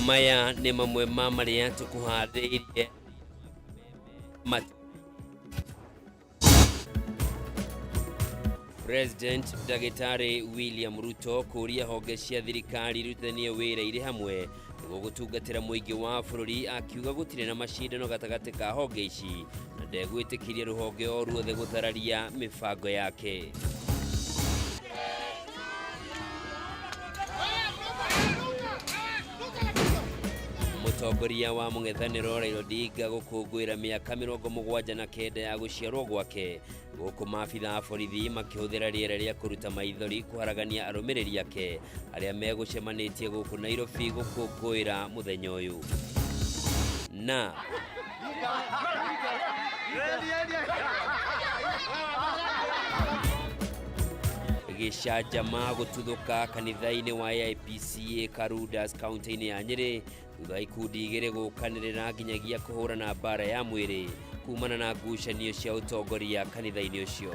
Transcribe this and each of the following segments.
Maya nĩ mamwe ma marĩa tũkũharĩirie matu. President Ndagĩtarĩ William Ruto kũria honge cia thirikari irutithanie wĩra irĩ hamwe nĩguo gũtungatĩra mũingĩ wa bũrũri, akiuga gũtirĩ na macindano gatagatĩ ka honge ici na ndegwĩtĩkĩria rũhonge o ruothe gũthararia mĩbango yake. Mũtongoria wa mũng'ethanĩro Raila Odinga gũkũngũĩra mĩaka 79 ya gũciarwo gwake, gũkũ maabitha a borithi makĩhũthĩra rĩera rĩa kũruta maithori kũharagania arũmĩrĩri ake arĩa megũcemanĩtie gũkũ Nairobi gũkũngũĩra mũthenya ũyũ. Na gĩcanjama gũtuthũka kanitha-inĩ wa AIPCA Karundas kaunti-inĩ ya Nyĩrĩ thutha wa ikundi igĩrĩ gũkanĩrĩra nginyagia kũhũrana mbara ya mwĩrĩ kumana na ngucanio cia ũtongoria kanitha-inĩ ũcio.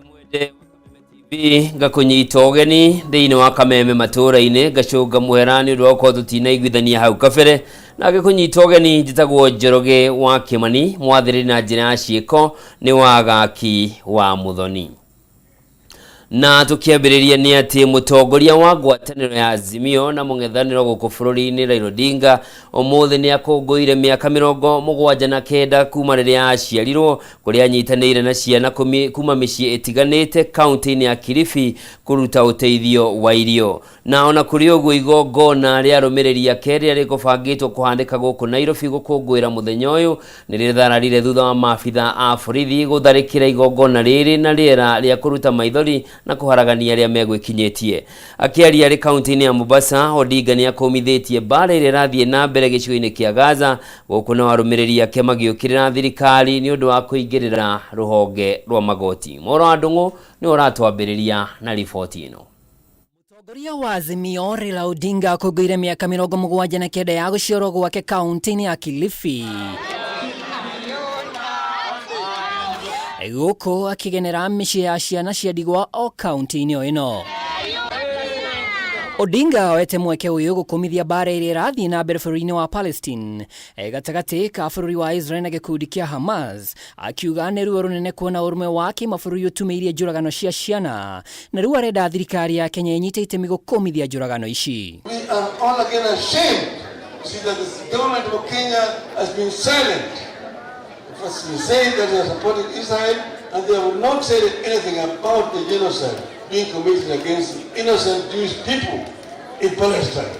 Mwende wa Kameme TV, ngakũnyita ũgeni thĩinĩ wa Kameme matũũra-inĩ, ngacũnga mũhera nĩ ũndũ wa gũkorwo tũtinaiguithania hau kabere, na ngĩkũnyita ũgeni njĩtagwo Njoroge wa Kĩmani, mwathĩrĩri na njĩra ya ciĩko nĩ Wagaki wa Mũthoni. Na tũkĩambĩrĩria nĩ atĩ mũtongoria wa ngwatanĩro ya Azimio na mũng'ethanĩro gũkũ bũrũri-inĩ Raila Odinga ũmũthĩ nĩ akũngũire mĩaka 79 kuma rĩrĩa aciarirwo, kũrĩa anyitanĩire na ciana kuma mĩciĩ ĩtiganĩte kaunti-inĩ ya Kilifi kũruta ũteithio wa irio. Na ona kũrĩ ũguo, igongona rĩa arũmĩrĩri ake rĩrĩa rĩkũbangĩtwo kũhanĩka gũkũ Nairobi gũkũngũĩra mũthenya ũyũ nĩ rĩthararire thutha wa maabitha a borithi gũtharĩkĩra igongona rĩrĩ na rĩera rĩa kũruta maithori na kũharagania arĩa megwĩkinyĩtie. Akĩaria arĩ kaunti-inĩ ya Mombasa, Odinga nĩ akũmithĩtie mbaara ĩrĩa ĩrathiĩ na mbere gĩcigo-inĩ kĩa Gaza, gũkũ nao arũmĩrĩri ake magĩũkĩrĩra thirikari nĩ ũndũ wa kũingĩrĩra rũhonge rwa magoti. Moro wa Ndũng'ũ nĩwe ũratwambĩrĩria na riboti ĩno. Mũtongoria wa Azimio Raila Odinga akũngũire mĩaka 79 ya gũciarwo gwake kaunti-inĩ ya Kilifi, gũkũ akĩgenera mĩciĩ ya ciana cia ndigwa o kaunti-inĩ o ĩno. Odinga oete mweke ũyũ gũkũmithia mbara ĩrĩa ĩrathiĩ na mbere bũrũri-inĩ wa Palestine gatagatĩ ka bũrũri wa Israel na gĩkundi kĩa Hamas, akiuga nĩ ruo rũnene kuona ũrũmwe wa kĩmabũrũri ũtumĩirie njũragano cia ciana, na rĩu arenda thirikari ya Kenya ĩnyite itemi gũkũmithia njũragano ici. We are all again ashamed to see that the government of Kenya has been silent. First they say that they are supporting Israel, and they have not said anything about the genocide being committed against the innocent Jewish people in Palestine.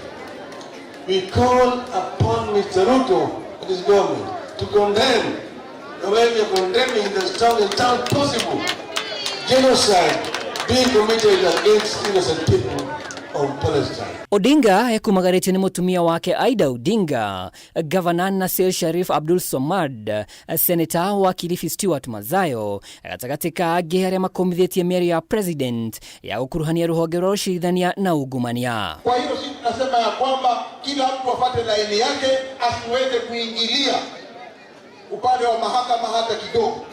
We call upon Mr. Ruto and his government to condemn the way we are condemning the strongest term possible genocide being committed against innocent people of Palestine. Odinga ekumagarĩtio nĩ mũtumia wake Aida Odinga, Gavana Nasir Sharif Abdul Somad, Seneta wa Kilifi Stewart Mazayo, gatagatĩ ka angĩ arĩa makũmithĩtie mĩario ya president ya gũkuruhania rũhonge rwa ũcirithania na ungumania. Kwa hiyo sisi tunasema ya kwamba kila mtu afate laini yake, asiweze kuingilia. upande wa mahakama hata kidogo,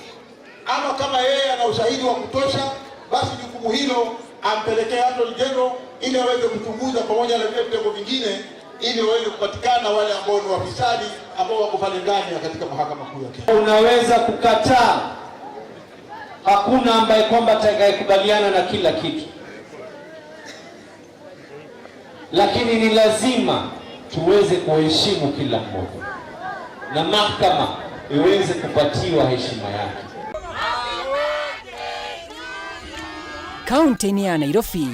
ama kama yeye ana ushahidi wa kutosha, basi jukumu hilo ampelekee Attorney General ili aweze kuchunguza pamoja na vile vitengo vingine ili waweze kupatikana wale ambao ni wafisadi ambao wako pale ndani ya katika mahakama kuu ya Kenya. Unaweza kukataa, hakuna ambaye kwamba atakayekubaliana na kila kitu, lakini ni lazima tuweze kuheshimu kila mmoja na mahakama iweze kupatiwa heshima yake. Kaunti-inĩ ya Nairobi,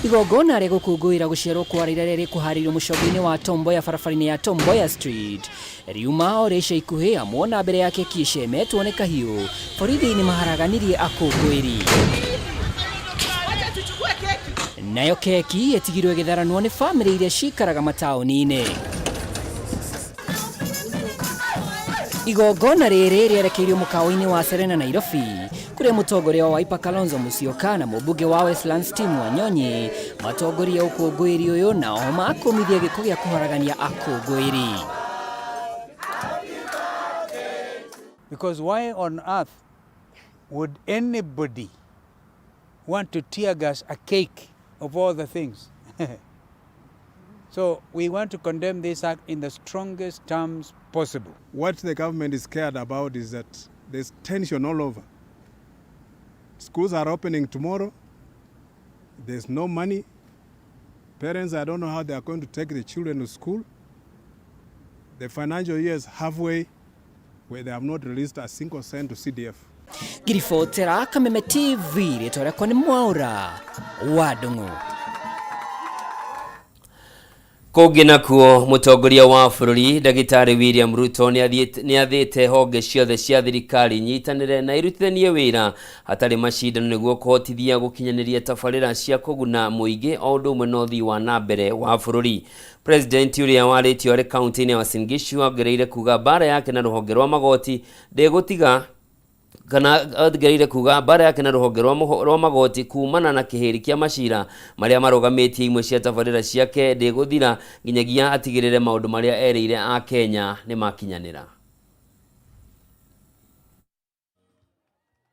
igongona rĩa gũkũngũĩra gũciarwo kwa Raila rĩrĩa rĩkũharĩirio mũcongo-inĩ wa Tom Mboya barabara-inĩ ya Tom Mboya Street riuma o rĩa ica ikuhĩ amwe na mbere ya keki icemetwo nĩ kahiũ. Borithi nĩ maharaganirie akũngũĩri, nayo keki ĩtigirwo ĩgĩtharanwo nĩ bamĩrĩ iria cikaraga mataũni-inĩ. Igongona rĩrĩ rĩerekeirio mũkawa-inĩ wa Serena Nairobi, kũrĩa mũtongoria wa Wiper Kalonzo Musyoka na mũmbunge wa Westlands Tim Wanyonyi matongoria ũkũngũĩri ũyũ, nao makũmithia gĩko gĩa kũharagania akũngũĩri. Because why on earth would anybody want to tear gas a cake of all the things? So we want to condemn this act in the strongest terms possible. What the government is scared about is that there's tension all over. Schools are opening tomorrow. There's no money. Parents, I don't know how they are going to take the children to school. The financial year is halfway, where they have not released a single cent to CDF. Ngiribotera Kameme TV, rĩtwa rĩakwa nĩ Mwaũra wa Ndung'u. Kũngĩ nakuo, mũtongoria wa bũrũri ndagĩtarĩ William Ruto nĩ athĩte honge ciothe cia thirikari nyitanĩre na irutithanie wĩra hatarĩ macindano nĩguo kũhotithia gũkinyanĩria tabarĩra cia kũguna mũingĩ o ũndũ ũmwe na ũthii wa na mbere wa bũrũri. President ũrĩa warĩtio arĩ kaunti-inĩ ya Uasin Gishu ongereire kuga mbara yake na rũhonge rwa magoti ndĩgũtiga, kana ongereire kuga mbara yake na rũhonge rwa magoti kumana na kĩhĩri kĩa macira marĩa marũgamĩtie imwe cia tabarĩra ciake ndĩgũthira nginyagia atigĩrĩre maũndũ marĩa erĩire a Kenya nĩ makinyanĩra.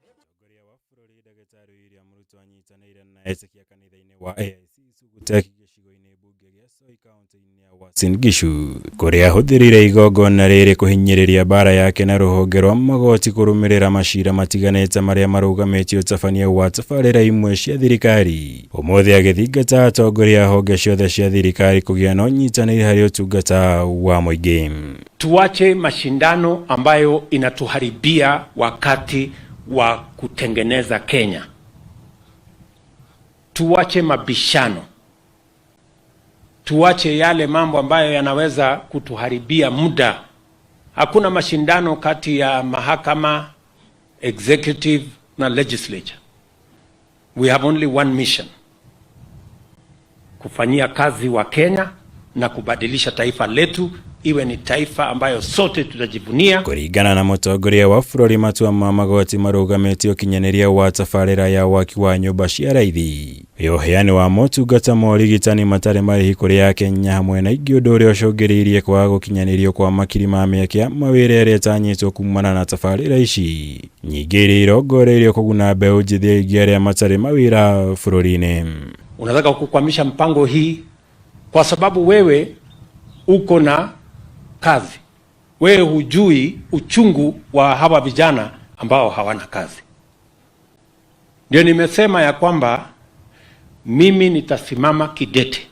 Mũtongoria wa bũrũri ndagĩtarĩ William Ruto anyitanĩire na etĩkia kanitha-inĩ wa AIC Sugutek gĩcigo-inĩ mbunge gĩa Soy kaunti-inĩ ya Uasin Gishu, kũrĩa ahũthĩrire igongona rĩrĩ kũhinyĩrĩria mbara yake na rũhonge rwa magoti kũrũmĩrĩra macira matiganĩte marĩa marũgamĩtie ũtabania wa tabarĩra imwe cia thirikari. Ũmũthĩ agĩthingata atongoria a honge ciothe cia thirikari kũgĩa na ũnyitanĩri harĩ ũtungata wa mũingĩ. Tuache mashindano ambayo inatuharibia wakati wa kutengeneza Kenya. Tuache mabishano, tuache yale mambo ambayo yanaweza kutuharibia muda. Hakuna mashindano kati ya mahakama, executive na legislature. We have only one mission: kufanyia kazi wa Kenya na kubadilisha taifa letu iwe ni taifa ambayo sote tutajivunia. Kũringana na mũtongoria wa bũrũri, matua ma magoti marũgamĩtie ũkinyanĩria wa tabarĩra ya waki wa nyũmba cia raithi, ũheani wa motungata ma ũrigitani matarĩ marĩhi kũrĩ akenya hamwe na ingĩ, ũndũ ũrĩa ũcũngĩrĩirie kwaga gũkinyanĩrio kwa makiri ma mĩeke ya mawĩra ĩrĩa ĩtanyĩtwo kumana na tabarĩra ici nyingĩ, iria irongoreirio kũguna mbeũ njĩthĩ aingĩ arĩa matarĩ mawĩra bũrũri-inĩ. Unataka kukwamisha mpango hii kwa sababu wewe uko na kazi, wewe hujui uchungu wa hawa vijana ambao hawana kazi. Ndio nimesema ya kwamba mimi nitasimama kidete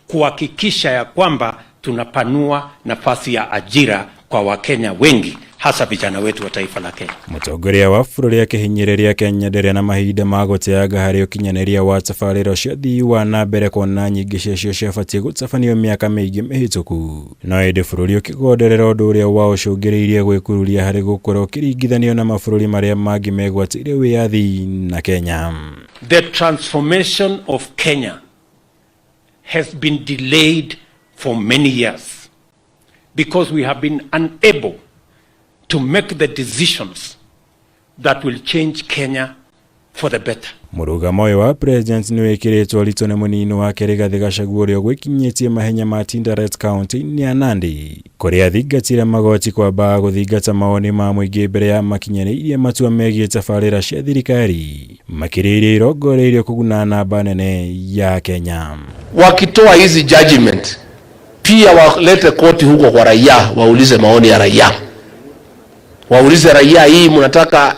kuhakikisha ya kwamba tunapanua nafasi ya ajira kwa Wakenya wengi, hasa vijana wetu wa taifa la Kenya. Mũtongoria wa bũrũri akĩhinyĩrĩria Kenya ndĩrĩ na mahinda ma gũteanga harĩ ũkinyanĩria wa tabarĩra cia ũthii wa na mbere, kuona nyingĩ ciacio ciabatiĩ gũtabanio mĩaka mĩingĩ mĩhĩtũku, no ĩndĩ bũrũri ũkĩgonderera, ũndũ ũrĩa waũcũngĩrĩirie gwĩkururia harĩ gũkorwo ũkĩringithanio na mabũrũri marĩa mangĩ megwatĩire wĩyathi na Kenya. The transformation of Kenya has been delayed for many years because we have been unable to make the decisions that will change Kenya for the better. Mũrũgamo ũyũ wa president nĩ wĩkĩrĩtwo ũritũ nĩ mũnini wake Rigathĩ Gachagua ũrĩa ũgwĩkinyĩtie mahenya ma Tinderet kaunti-inĩ ya Nandi kũrĩa athingatire magoti kwamba gũthingata mawoni ma mũingĩ mbere ya makinyanĩirie matua megiĩ tabarĩra cia thirikari makĩria iria irongoreirio kũguna namba nene ya Kenya. Wakitoa hizi judgment pia walete koti huko kwa raia, waulize maoni ya raia, waulize raia, hii mnataka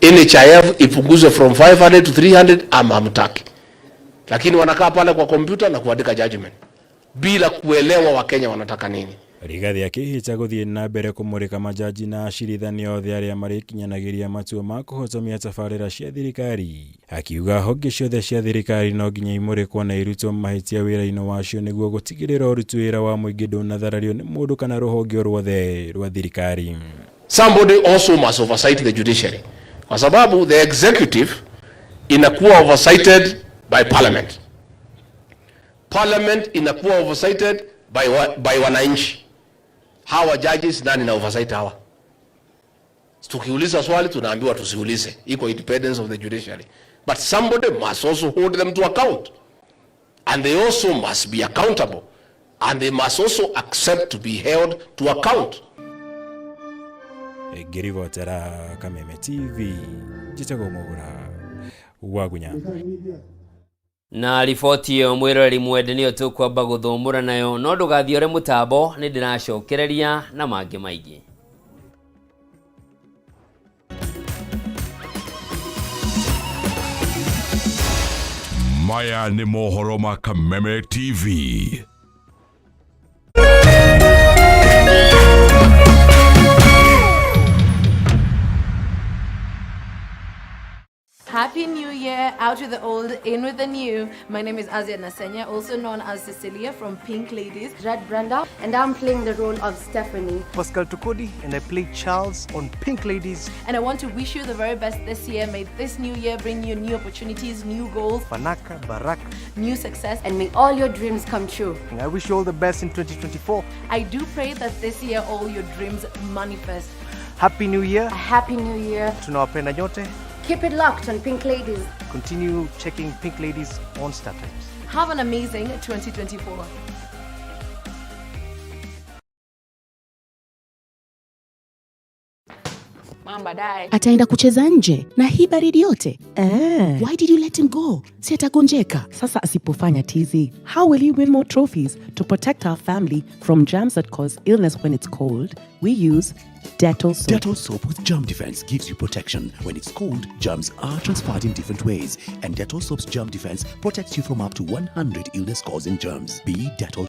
NHIF ipunguzwe from 500 to 300 ama hamtaki? Lakini wanakaa pale kwa kompyuta na kuandika judgment bila kuelewa Wakenya wanataka nini. Rigathi akĩhĩta gũthiĩ na mbere kũmũrĩka majaji na acirithania othe arĩa marĩkinyanagĩria matua ma kũhotomia tabarĩra cia thirikari, akiuga honge ciothe cia thirikari no nginya imũrĩkwo na irutwo mahĩtia wĩra-inĩ wacio nĩguo gũtigĩrĩra ũruti wĩra wa mũingĩ ndũnatharario nĩ mũndũ kana rũhonge o ruothe rwa thirikari. Somebody also must oversight the judiciary, kwa sababu the executive inakuwa oversighted by parliament, parliament inakuwa oversighted by wananchi. Hawa judges nani na oversight hawa? Tukiuliza swali tunaambiwa tusiulize, iko independence of the judiciary, but somebody must also hold them to account and they also must be accountable and they must also accept to be held to account. Ngĩribotera Kameme TV njĩtagwo Mũgũra wa Gunya. Na riboti ĩyo mwĩroreri mwende nĩyo tũkwamba gũthũmũra nayo, no ndũgathiore mũtambo, nĩ ndĩracokereria na mangĩ maingĩ. Maya nĩ mohoro ma Kameme TV. Happy New Year, out with the old, in with the new. My name is Azia Nasenya, also known as Cecilia from Pink Ladies. Red Brenda, and I'm playing the role of Stephanie. Pascal Tukudi, and I play Charles on Pink Ladies. And I want to wish you the very best this year. May this new year bring you new opportunities, new goals, Fanaka, Baraka, new success, and may all your dreams come true. And I wish you all the best in 2024. I do pray that this year all your dreams manifest. Happy New Year. A Happy New Year. Tunawapenda nyote. Keep it locked on Pink Ladies. Continue checking Pink Ladies on Star Times. Have an amazing 2024. Ataenda kucheza nje na hii baridi yote. Why did you let him go? Si atagonjeka. Sasa asipofanya tizi, how will he win more trophies? To protect our family from germs that cause illness when it's cold, we use Dettol soap. Dettol soap with germ defense gives you protection. When it's cold, germs are transferred in different ways, and Dettol soap's germ defense protects you from up to 100 illness-causing germs. Be Dettol.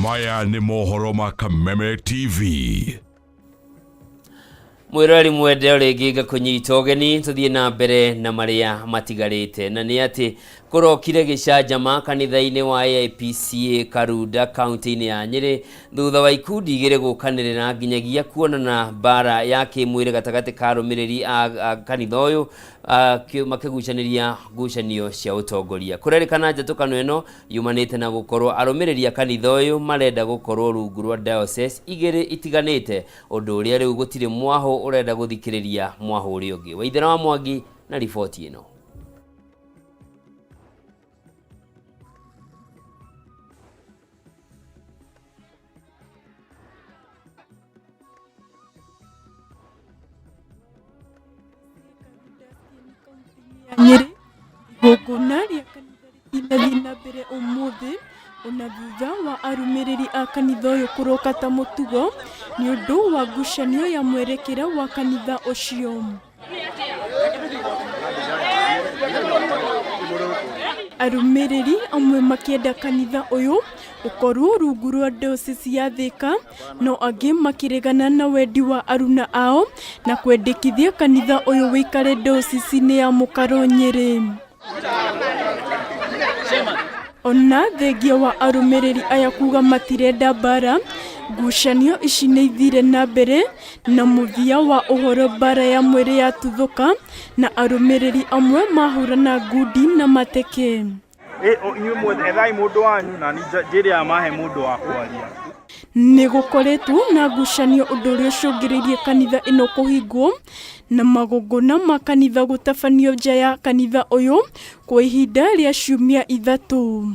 Maya nĩ mohoro ma Kameme TV. Mwĩroreri mwende o rĩngĩ ngakũnyita ũgeni tũthiĩ na mbere na marĩa matigarĩte, na nĩ atĩ kũrokire gĩcanjama kanitha-inĩ wa AIPCA Karunda kaunti-inĩ ya Nyĩrĩ thutha wa ikundi igĩrĩ gũkanĩrĩra nginyagia kuonana mbara ya kĩmwĩrĩ gatagatĩ ka arũmĩrĩri a kanitha ũyũ makĩgucanĩria ngucanio cia ũtongoria. Kũrerĩkana njatũkano ĩno yumanĩte na gũkorwo arũmĩrĩri a kanitha ũyũ marenda gũkorwo rungu rwa diocese igĩrĩ itiganĩte, ũndũ ũrĩa rĩu gũtirĩ mwahũ ũrenda gũthikĩrĩria mwahũ ũrĩa ũngĩ. Waithera wa Mwangi na riboti ĩno. Nyĩrĩ igongona rĩa kanitha rĩtinathiĩ na mbere ũmũthĩ ona thutha wa arũmĩrĩri a kanitha ũyũ kũroka ta mũtugo nĩ ũndũ wa ngucanio ya mwerekera wa kanitha ũcio. Arũmĩrĩri amwe makĩenda kanitha ũyũ ũkorwo rungu rwa diocese ya Thika, no angĩ makĩregana na wendi wa aruna ao na kwendekithia kanitha ũyũ wĩikare diocese-inĩ ya Mũkaro Nyĩrĩ. Ona thengia wa arũmĩrĩri aya kuga matirenda mbara, ngucanio ici nĩ ithire na mbere na mũthia wa ũhoro mbara ya mwĩrĩ yatuthũka na arũmĩrĩri amwe mahũrana ngundi na mateke. Inyuĩ mwethe ethai mũndũ wanyu na niĩ njĩre aya mahe mũndũ wa kwaria. Nĩ gũkoretwo na ngucanio ũndũ ũrĩa ũcũngĩrĩirie kanitha ĩno kũhingwo na magongona ma kanitha gũtabanio nja ya kanitha ũyũ kwa ihinda rĩa ciumia ithatũ.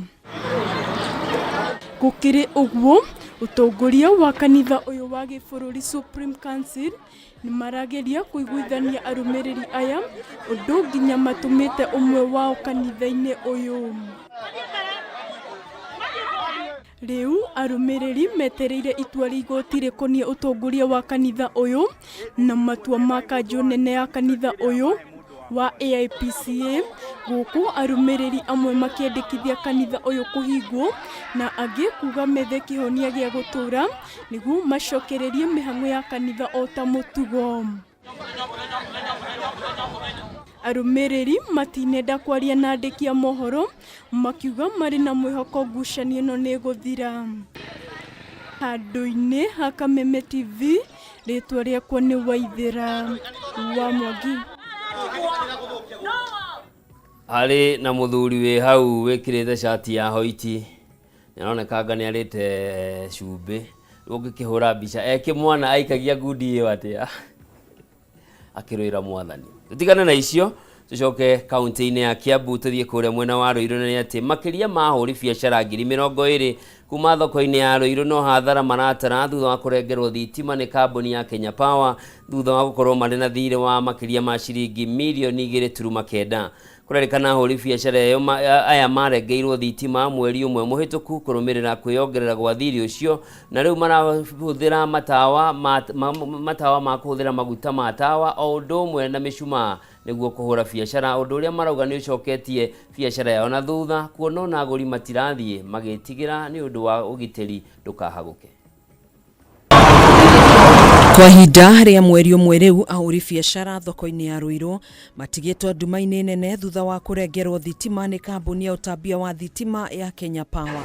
Gũkĩrĩ ũguo, ũtongoria wa kanitha ũyũ wa gĩbũrũri Supreme Council nĩ marageria kũiguithania arũmĩrĩri aya ũndũ nginya matũmĩte ũmwe wao kanitha-inĩ ũyũ. Rĩu arũmĩrĩri metereire itua rĩa igoti rĩkoniĩ ũtongoria wa kanitha ũyũ na matua ma kanjũ nene ya kanitha ũyũ wa AIPCA gũkũ arũmĩrĩri amwe makĩendekithia kanitha ũyũ kũhingwo na angĩ kuga methe kĩhonia gĩa gũtũra nĩguo macokererie mĩhang'o ya kanitha o ta mũtugo. Arũmĩrĩri matinenda kwaria na andĩki a mohoro makiuga marĩ na mwĩhoko ngucanio ĩno nĩ ĩgũthira. Handũ-inĩ ha Kameme TV, rĩtwa rĩakwa nĩ Waithĩra wa Mwangi. Harĩ na mũthuri wĩ hau wĩkĩrĩte cati ya hoiti nĩaroneka anga nĩarĩte cumbĩ. Rĩu ũngĩkĩhũra mbica e kĩmwana aikagia ngundi ĩyo atĩa akĩrũĩra mwathani. Tũtigane na icio tũcoke kaunti-inĩ ya Kiambu tũthiĩ kũrĩa mwena wa Ruiru na nĩ atĩ makĩria ma ahũri biacara 20,000 kuma thoko-inĩ ya Ruiru no hathara maratara thutha wa kũrengerwo thitima nĩ kambuni ya Kenya Power thutha wa gũkorwo marĩ na thirĩ wa makĩria ma ciringi mirioni igĩrĩ turuma kenda. Kũrerĩkana ahũri biacara ĩyo aya marengeirwo thitima mweri ũmwe mũhĩtũku kũrũmĩrĩra kwĩyongerera gwa thirĩ ũcio na rĩu marahũthĩra matawa ma, ma, matawa ma kũhũthĩra maguta ma tawa o ũndũ ũmwe na mĩcumaa nĩguo kũhũra biacara ũndũ ũrĩa marauga nĩ ũcoketie biacara yao na thutha kuona ona agũri matirathiĩ magĩtigĩra nĩ ũndũ wa ũgitĩri ndũkahagũke. Kwa ihinda rĩa mweri ũmwe rĩu ahũri biacara thoko-inĩ ya Ruiru matigĩtwo nduma-inĩ nene thutha wa kũrengerwo thitima nĩ kambuni ya ũtambia wa thitima ya Kenya Power.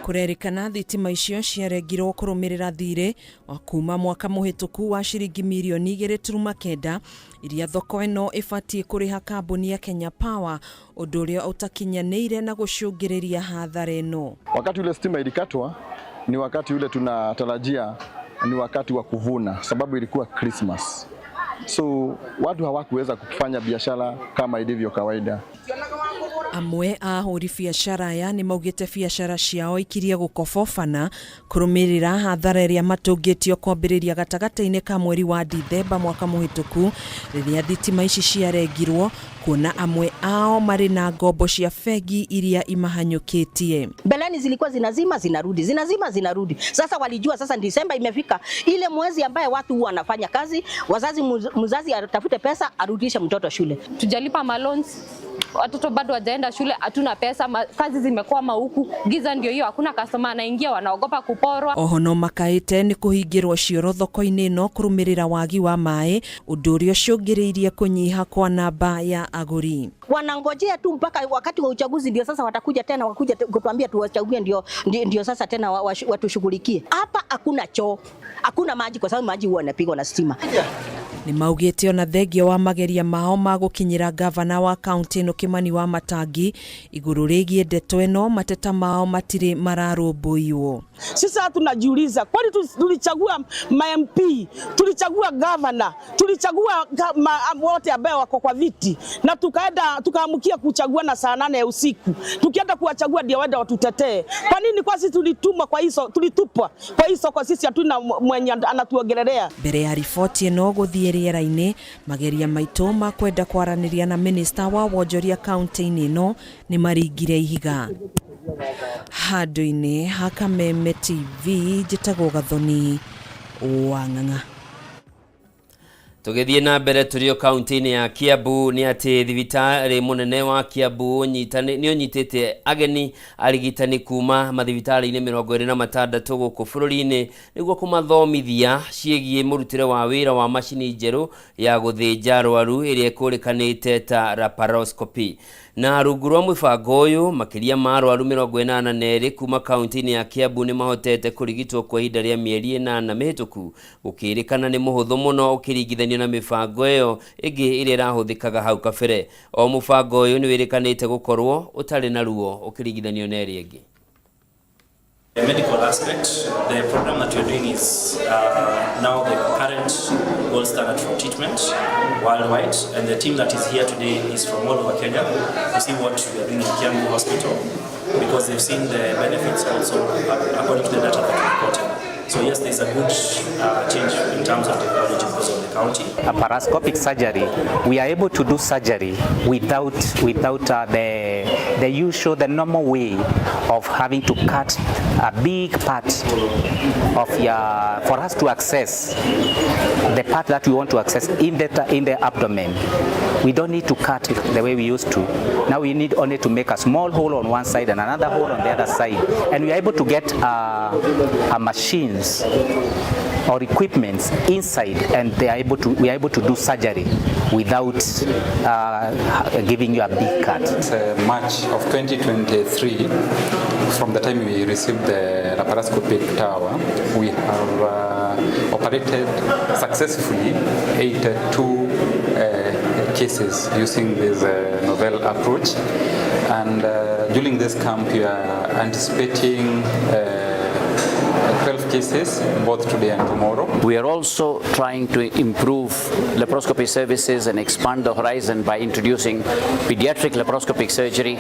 Kũrerĩkana thitima icio ciarengirwo kũrũmĩrĩra thirĩ wa kuma mwaka mũhĩtũku wa ciringi mirioni igĩrĩ turuma kenda iria thoko ĩno ĩbatiĩ kũrĩha kambuni ya Kenya Power ũndũ ũrĩa ũtakinyanĩire na gũcũngĩrĩria hathara ĩno. Wakati ule stima ilikatwa ni wakati ule tunatarajia ni wakati wa kuvuna, sababu ilikuwa Christmas, so watu hawakuweza kufanya biashara kama ilivyo kawaida. Amwe a ahũri biacara aya nĩ maugĩte biacara ciao ikirie gũkobobana kũrũmĩrĩra hathara ĩrĩa matũngĩtio kwambĩrĩria gatagatĩ-inĩ ka mweri wa Dithemba mwaka mũhĩtũku rĩrĩa thitima ici ciarengirwo kuona amwe ao marĩ na ngombo cia bengi iria imahanyũkĩtie. Mbeleni zilikuwa zinazima zinarudi, zinazima zinarudi. Sasa walijua sasa Disemba imefika, ile mwezi ambaye watu huwa wanafanya kazi, wazazi mzazi atafute pesa arudishe mtoto shule. Tujalipa maloans, watoto bado hawajaenda shule, hatuna pesa, kazi zimekwama huku, giza ndio hiyo, hakuna customer anaingia, wanaogopa kuporwa. Oho no makaĩte nĩ kũhingĩrwo cioro thoko-inĩ ĩno kũrũmĩrĩra wagi wa maĩ, ũndũ ũrĩa ũcũngĩrĩirie kũnyiha kwa namba ya agũri. Wanangojea tu mpaka wakati wa uchaguzi ndio sasa watakuja tena, wakuja kutuambia tuwachague, ndio sasa tena watushughulikie. Hapa hakuna choo, hakuna maji kwa sababu maji huwa yanapigwa na stima. Nĩ maugĩte ona thengia wa mageria mao ma gũkinyĩra gavana wa kaunti ĩno Kimani wa Matangi igũrũ rĩgiĩ ndeto ĩno mateta mao matirĩ mararũmbũiywo. Sisi tunajiuliza kwani tulichagua ma MP, tulichagua governor, tulichagua wote ambao wako kwa viti na tukaenda tukaamkia kuchagua na saa 8 ya usiku. Tukienda kuwachagua ndio waende watutetee. Kwa nini kwa sisi tulitumwa kwa hizo, tulitupwa kwa hizo, kwa sisi hatuna mwenye anatuongelelea. Mbere ya riboti ĩno gũthiĩ rĩera-inĩ, mageria maitũ ma kwenda kwaranĩria na minista wa wonjoria kaunti-inĩ ĩno nĩ maringire ihiga. Handũ-inĩ ha Kameme TV njĩtagwo Gathoni wa Ng'ang'a. Tũgĩthiĩ na mbere tũrĩ o kaunti-inĩ ya Kiambu nĩ atĩ thibitarĩ mũnene wa Kiambu nĩ ũnyitĩte ageni arigitani kuma mathibitarĩ-inĩ 26 gũkũ bũrũri-inĩ nĩguo kũmathomithia ciĩgiĩ mũrutĩre wa wĩra wa macini njerũ ya gũthĩnja arwaru ĩrĩa ĩkũrĩkanĩte ta laparoscopy. Na rungu rwa mũbango ũyũ makĩria ma arwaru 82 kuma kaunti-inĩ ya Kiambu nĩ mahotete kũrigitwo kwa ihinda rĩa mĩeri 8 mĩhĩtũku, gũkĩrĩkana nĩ mũhũthũ mũno ũkĩringithanio na mĩbango ĩyo ĩngĩ ĩrĩa ĩrahũthĩkaga hau kabere. O mũbango ũyũ nĩ wĩrĩkanĩte gũkorwo ũtarĩ na ruo ũkĩringithanio na ĩrĩa ĩngĩ. The medical aspect, the program that we're doing is now the current gold standard for treatment worldwide, and the team that is here today is from all over Kenya to see what we are doing in Kiambu Hospital, because they've seen the benefits also according to the data that we've gotten. So yes, there's a good change in terms of technology because of the county. Laparoscopic surgery, we are able to do surgery without the usual, the normal way of having to cut a big part of your, for us to access the part that we want to access in the abdomen. We don't need to cut the way we used to. Now we need only to make a small hole on one side and another hole on the other side, and we are able to get machines or equipments inside, and they are able to, we are able to do surgery without giving you a big cut. It's March of 2023, from the time we received the laparoscopic tower, we have operated successfully 82 cases using this novel approach. And during this camp, we are anticipating 12 cases, both today and tomorrow. We are also trying to improve laparoscopy services and expand the horizon by introducing pediatric laparoscopic surgery,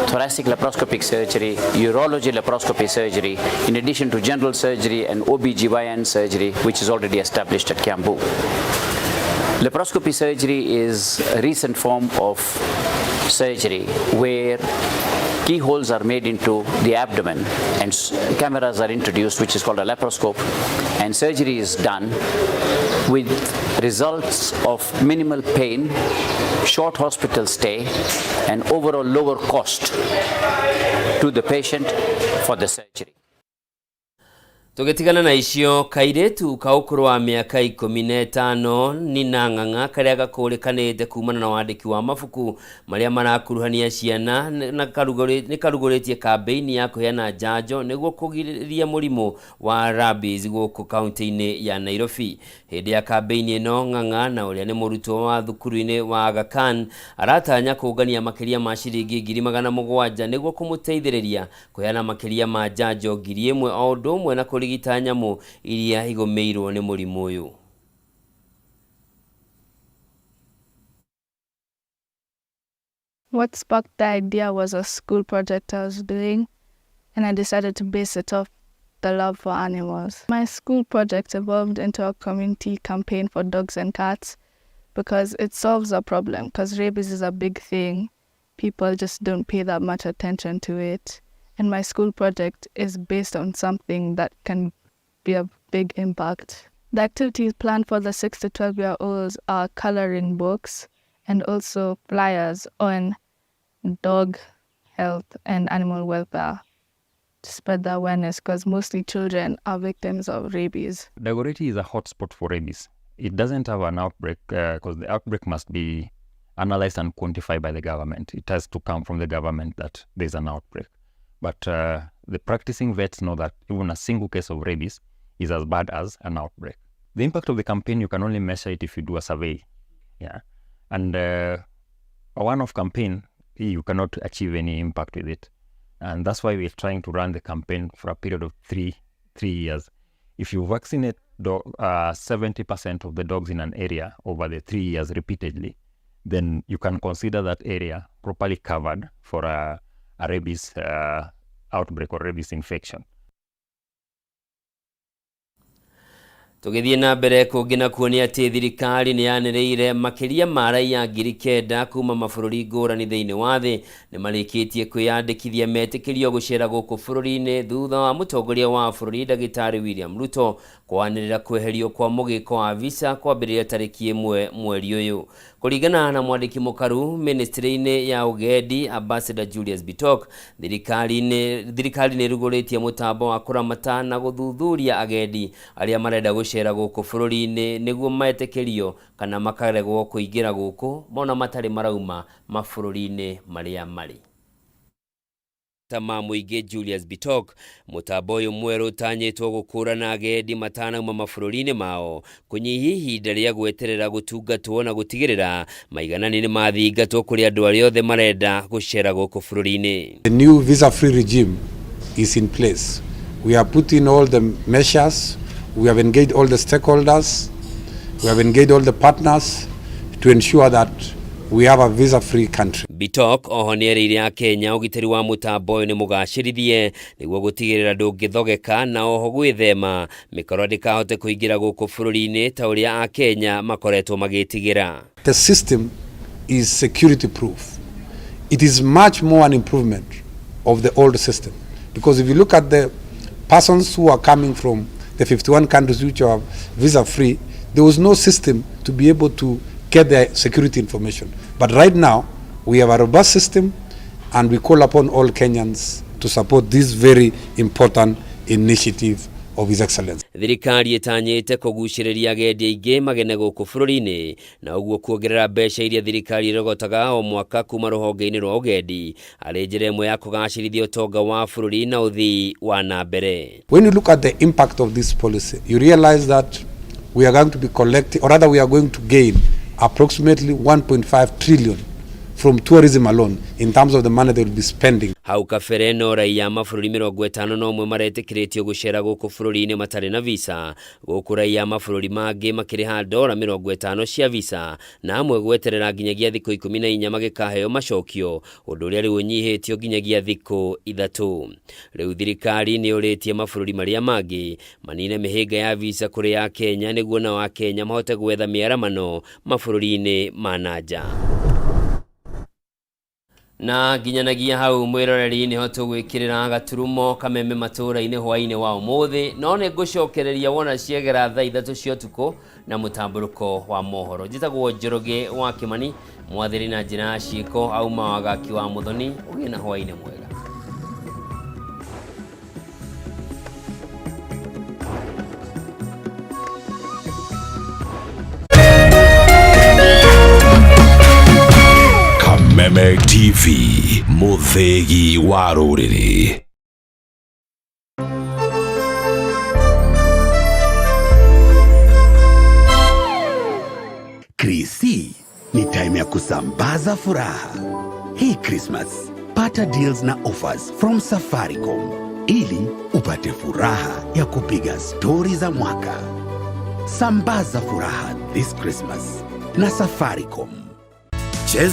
thoracic laparoscopic surgery, urology laparoscopy surgery, in addition to general surgery and OBGYN surgery, which is already established at Kiambu. Laparoscopy surgery is a recent form of surgery where keyholes are made into the abdomen and cameras are introduced, which is called a laparoscope, and surgery is done with results of minimal pain, short hospital stay, and overall lower cost to the patient for the surgery. Tũgĩtigana na icio kairĩtu ka ũkũrũ wa mĩaka 15 Nina Ng'ang'a karĩa gakũrĩkanĩte kumana na wandĩki wa mabuku marĩa marakuruhania ciana na nĩ karugũrĩtie kambĩini ya kũheana njanjo nĩguo kũgirĩrĩria mũrimũ wa rabies gũkũ kaunti-inĩ ya Nairobi. Hĩndĩ ya kambĩini ĩno Ng'ang'a na ũrĩa nĩ mũrutwo wa thukuru-inĩ wa Aga Khan aratanya kũngania makĩria ma ciringi 700,000 nĩguo kũmũteithĩrĩria kũheana makĩria ma njanjo 1,000 o ũndũ ũmwe na kũrigita nyamũ iria igũmĩirwo nĩ mũrimũ ũyũ. What sparked the idea was a school project I was doing, and I decided to base it off the love for animals. My school project evolved into a community campaign for dogs and cats because it solves a problem, because rabies is a big thing. People just don't pay that much attention to it. And my school project is based on something that can be a big impact. The activities planned for the 6 to 12-year-olds are coloring books and also flyers on dog health and animal welfare to spread the awareness, because mostly children are victims of rabies. Dagoretti is a hotspot for rabies. It doesn't have an outbreak because the outbreak must be analyzed and quantified by the government. It has to come from the government that there's an outbreak. But the practicing vets know that even a single case of rabies is as bad as an outbreak. The impact of the campaign, you can only measure it if you do a survey. Yeah. And a one-off campaign, you cannot achieve any impact with it. And that's why we're trying to run the campaign for a period of three years. If you vaccinate 70% of the dogs in an area over the 3 years repeatedly, then you can consider that area properly covered for a rabies outbreak or rabies infection. Tũgĩthiĩ na mbere kũngĩ na kuo nĩ atĩ thirikari nĩ yanĩrĩire makĩria ma raiya 9,000 kuma mabũrũri ngũrani thĩinĩ wa thĩ nĩ marĩkĩtie kwĩyandĩkithia metĩkĩrio gũcera gũkũ bũrũri-inĩ thutha wa mũtongoria wa bũrũri Ndagĩtarĩ William Ruto kwanĩrĩra kweherio kwa mũgĩko wa visa kwambĩrĩria tarĩki 1 mweri ũyũ. Kũringana na mwandĩki mũkaru ministry-inĩ ya ũgendi Ambassador Julius Bitok, thirikari nĩ ĩrugũrĩtie mũtambo wa kũramata na gũthuthuria agendi arĩa marenda gũcera gũkũ bũrũri-inĩ nĩguo metĩkĩrio kana makaregwo kũingĩra gũkũ mona matarĩ marauma mabũrũri-inĩ marĩa marĩ. Ma mũingĩ Julius Bitok, mũtambo ũyũ mwerũ ũtanyĩtwo gũkũrana agendi matanauma mabũrũri-inĩ mao, kũnyihia ihinda rĩa gweterera gũtungatwo na gũtigĩrĩra maiganani nĩ mathingatwo kũrĩ andũ arĩa othe marenda gũcera gũkũ bũrũri-inĩ. The new visa-free regime is in place. We have put in all the measures, we have engaged all the stakeholders, we have engaged all the partners to ensure that we have a visa-free country. Bitok oho nĩerĩire akenya ũgitĩri wa mũtambo ũyũ nĩ mũgacĩrithie nĩguo gũtigĩrĩra ndũngĩthogeka na oho gwĩthema mĩkora ndĩkahote kũingĩra gũkũ bũrũri-inĩ ta ũrĩa akenya makoretwo magĩtigĩra. The system is security proof. It is much more an improvement of the old system, because if you look at the persons who are coming from the 51 countries which are visa free, there was no system to be able to get their security information. But right now, we have a robust system, and we call upon all Kenyans to support this very important initiative of His Excellency. Thirikari ĩtanyĩte kũgucĩrĩria agendi aingĩ magene gũkũ bũrũri-inĩ na ũguo kuongerera mbeca iria thirikari ĩrogotaga o mwaka kuma rũhonge-inĩ rwa ũgendi arĩ njĩra ĩmwe ya kũgacĩrithia ũtonga wa bũrũri na ũthii wa na mbere. When you look at the impact of this policy, you realize that we are going to be collecting, or rather we are going to gain approximately 1.5 trillion from tourism alone in terms of the money they will be spending. Hau kabere no raiya mabũrũri 51 maretĩkĩrĩtio gũcera gũkũ bũrũri-inĩ matarĩ na visa, gũkũ raiya mabũrũri mangĩ makĩrĩha ndora 50 cia visa na amwe gweterera nginyagia thikũ 14 magĩkaheo macokio, ũndũ ũrĩa rĩu ũnyihĩtio nginyagia thikũ 3. Rĩu thirikari nĩ yũrĩtie mabũrũri marĩa mangĩ manine mĩhĩnga ya visa kũrĩ ya Kenya nĩguo nao Akenya mahote gwetha mĩaramano mabũrũri-inĩ ma na nja. Na nginyanagia hau mwĩroreri nĩho tũgwĩkĩrĩra gaturumo kameme matũra-inĩ hwaĩ-inĩ wa ũmũthĩ, no nĩ ngũcokereria wona ciegera thaa 3 cia ũtukũ na mũtambũrũko wa mohoro. Njĩtagwo Njoroge wa Kĩmani, mwathĩri na njĩra ya ciĩko auma wagaki wa Mũthoni. Ũgĩe na hwaĩ-inĩ mwega. Kameme TV, mũthĩgi wa rũrĩrĩ. Krisi ni time ya kusambaza furaha. Hii Christmas, pata deals na offers from Safaricom ili upate furaha ya kupiga stori za mwaka. Sambaza furaha this Christmas na Safaricom. Cheza